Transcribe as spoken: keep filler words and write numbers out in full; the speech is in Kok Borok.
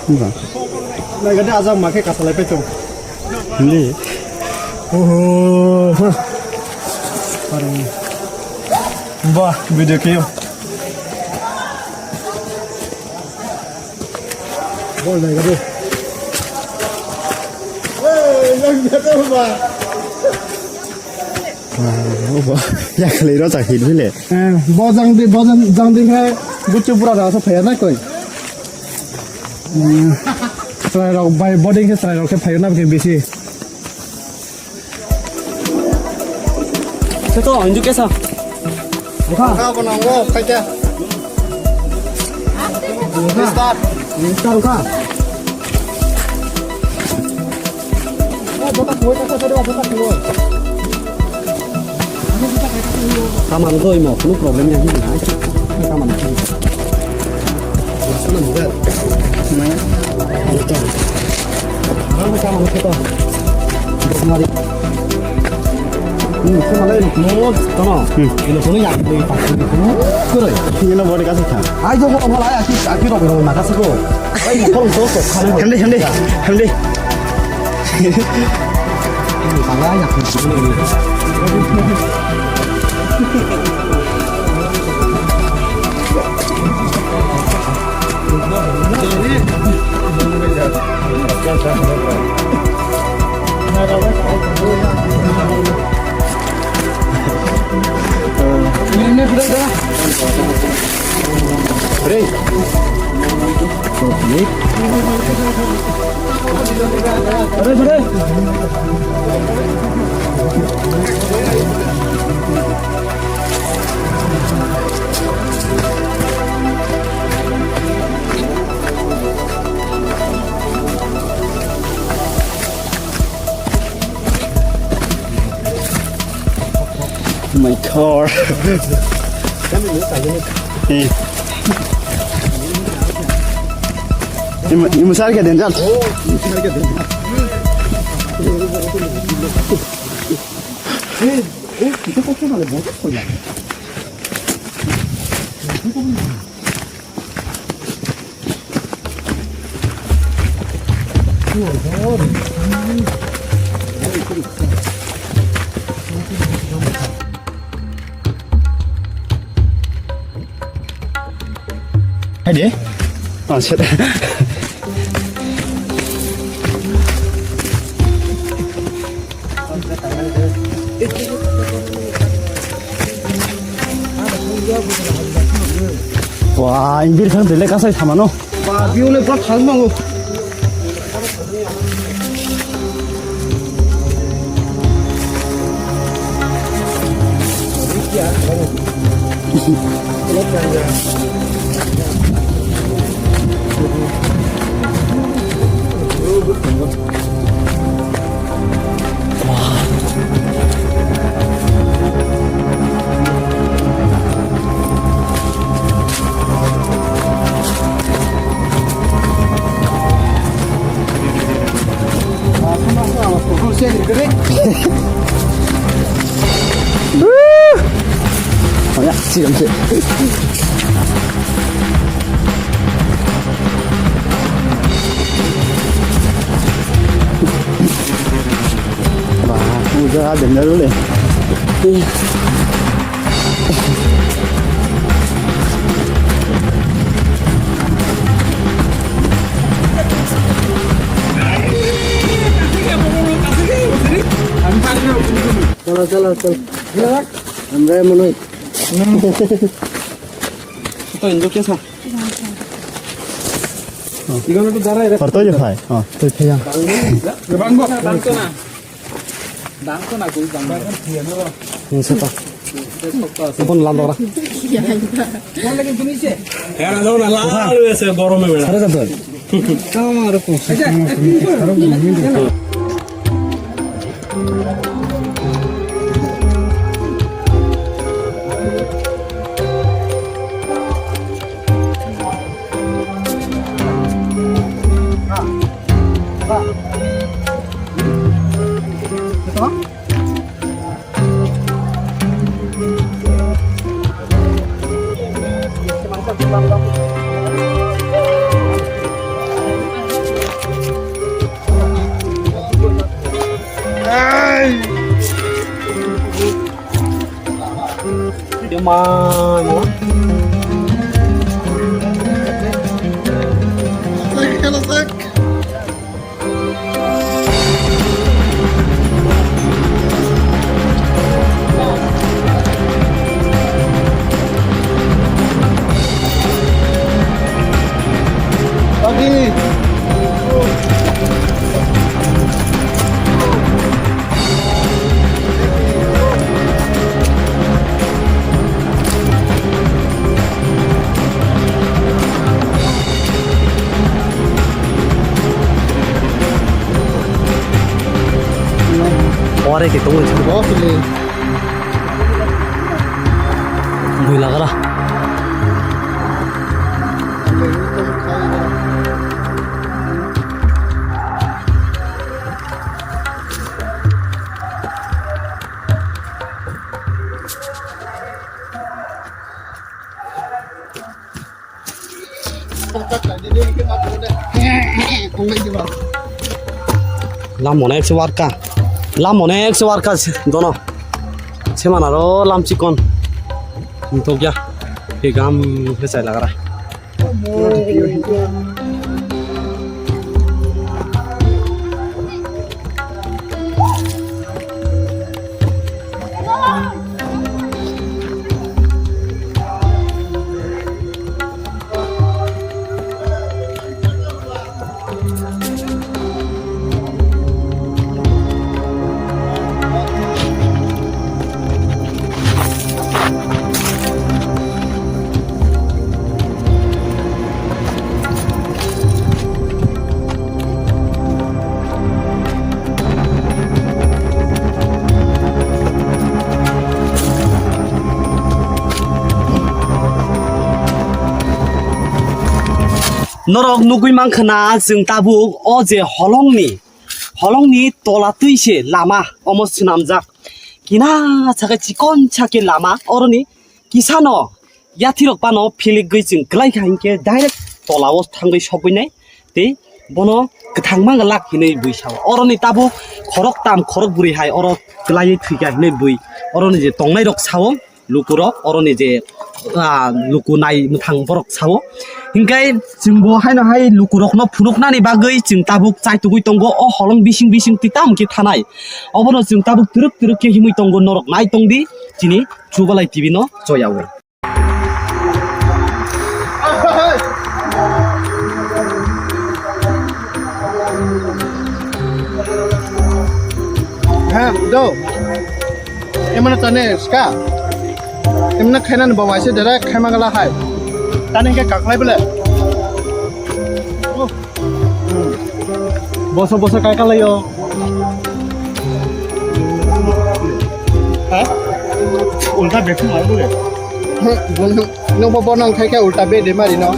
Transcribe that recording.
Ba. Naikade ajak makhe kasalai petung. Hindi. Oho. Bah, video kayo. Bol naikade. Hey, naikade ba. Ah, obo. Yakli ro chak hin bile. Eh, bo jang di, bo jang, jang di khe, buchu pura da so phaya na koi. Hmm. Chwrai rok bai, bo ding khe chwrai rok khe phayo na khe bisi. Seto, injuk kesa. Bukha. Bukha, bono, ngo, khaita. Bukha. Mister. Mister, bukha. Saman to imo, kuno problem ya, hindi na. Saman. Sana bukan. Mana? Bukan. Mana saman kita? Mari. Hmm, sama lain. Mo, tama. Hmm. Ilo kuno ya, ini pas ini kuno. Kuroi. Ini lo boleh kasih kan? Ayo, kok malah ya, sih, akhir orang makan sih kok. Ayo, kalau dosa, kalau. Hende, hende, hende. My car. Eh. Imo, imo sar ke danger. Hai de. Ah, shit. Wah, imbir khan belai kasai samano. Ba, biyo le bra thal mango. Oh ya, siram se. Wah, udah ada dulu deh. Chalo, chalo, chalo. Andre, Manoj. To injo kesa. Porto je phai. Oh, to phai ya. Bang, bang, bang, bang, bang. Dang to na koi dang. Ni sapa? Upon landora. Era daw na la alwe se gorome bera. Sare jabdoi. Tama roko. Man. Sek, hello, sek. Pagi. Ore ke tong. Bui lagala. Lambo na ekse warka. Lambo na ekse warka dono. Semana ro lam chikon. Tokya. Ke gam ke chai lagra. Norok nugwi mankha na, chwng tabuk o je holongni, holongni tola twi se lama omo swnamjak. Kina sakhe chikon sakhe lama, oroni kisano yathirok pano philikgwi chwng kwlai kha hinkhe direct tolao thangwi sogwinai tei bono kwthangma glak hinwi bui sao. Oroni tabuk khorok tam khorok bwrwi hai oro kwlaiwi thwikha hinwi bui oroni je tongnairok sao. Lukurok oroni je, ah, luku nai mwthang borok sao. Hinkhe chwngbo haino hai lukurokno phunuknani bagwi chwng tabuk chaitugwi tongo o holong bising bising twi tamo khe thanai. Obono chwng tabuk twrwk twrwk khe himwi tongo, norok nai tongdi chini Chubalai T V no choyaui. Ha, do. Emana tane ska. Emana khainan bawa se dara khaima gala hai. Tane ke kaklai bele. Boso boso kai kalayo. Ha? Ulta beku maru le. Nung bo bonong khai khai ulta be de mari no.